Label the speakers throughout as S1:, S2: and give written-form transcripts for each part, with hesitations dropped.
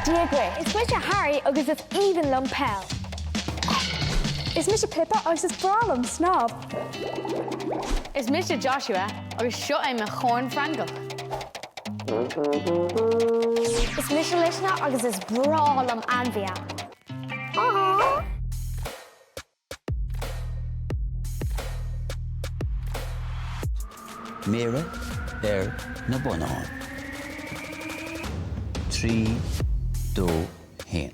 S1: Dia dhuit. Is mise Harry agus is aoibhinn liom peil.
S2: Is mise Pippa agus is breá liom snámh.
S3: Is mise Joshua agus seo é mo chorn Francach.
S1: Is mise Luisne agus is breá liom ainmhithe. Aww!
S4: Méara ar na bonnáin. 3, 2, 1.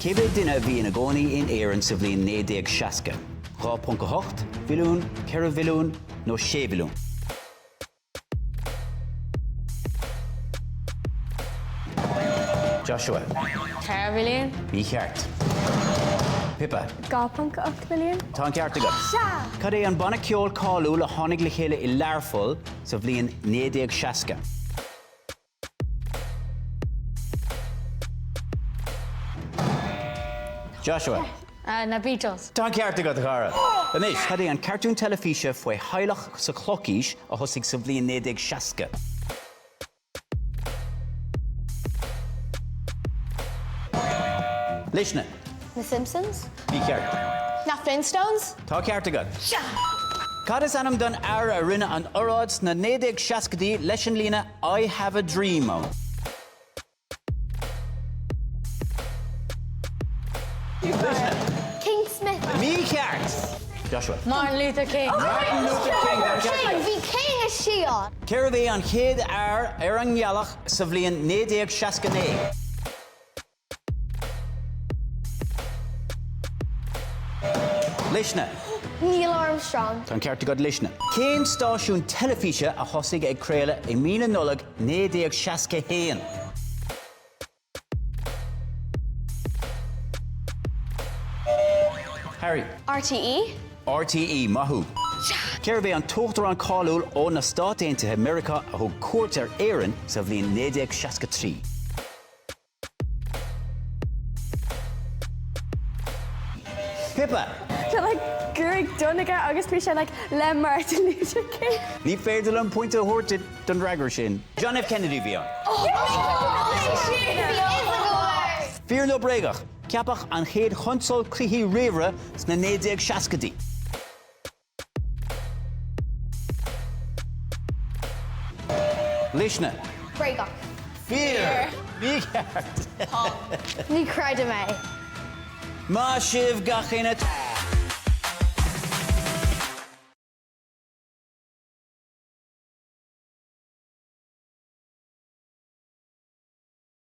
S4: Cé mhéad duine a bhí ina gcónaí in Éirinn sa bhliain 1960? 2.8 mhilliún, 4 mhilliún nó 6 mhilliún? Joshua.
S3: 4 mhilliún.
S4: Mícheart. Pippa.
S2: 2.8 milliún.
S4: Tá an ceart agat.
S2: Sea!
S4: Cad é an banna ceoil cáiliúil a tháinig le chéile i Learpholl sa bhliain 1960? Joshua.
S3: Na Beatles.
S4: Tá an ceart agat, a chara. Anois, cad é an cartún teilifíse faoi theaghlach sa chlochaois a thosaigh sa bhliain 1960? Luisne.
S1: Na Simpsons?
S4: Mícheart.
S1: Na Flintstones?
S4: Tá ceart agat. Cad is ainm don fhear a rinne an oráid sna 1960idí leis an líne I have a dream ann?
S1: King Smith.
S4: Mícheart! Joshua.
S3: Martin Luther King.
S4: Martin Luther King, tá ceart
S1: King, bhí King istigh ann.
S4: Cérbh é an chéad fhear ar an ngealach sa bhliain 1969? Luisne.
S1: Neil Armstrong.
S4: Tá an ceart agat Luisne. Cén stáisiún teilifíse a thosaigh ag craoladh i mí na Nollag 1961? Harry.
S1: RTÉ.
S4: RTÉ, maith thú. Cérbh é an t-uachtarán cáiliúil ó na Stáit Aontaithe Meiriceá a thug cuairt ar Éirinn sa bhliain 1963? Pippa!
S2: Tá like gruaig donn aige agus bhí sé like le Martin Luther King.
S4: Ní féidir liom pointe a thabhairt duit don fhreagra sin. John F Kennedy a bhí ann. Fíor nó bréagach, ceapadh an chéad chonsól cluichí ríomhaire sna 1960idí. Luisne.
S1: Bréagach.
S4: Fíor! Mícheart!
S1: Ní chreidim é.
S4: Maith sibh gach éinne!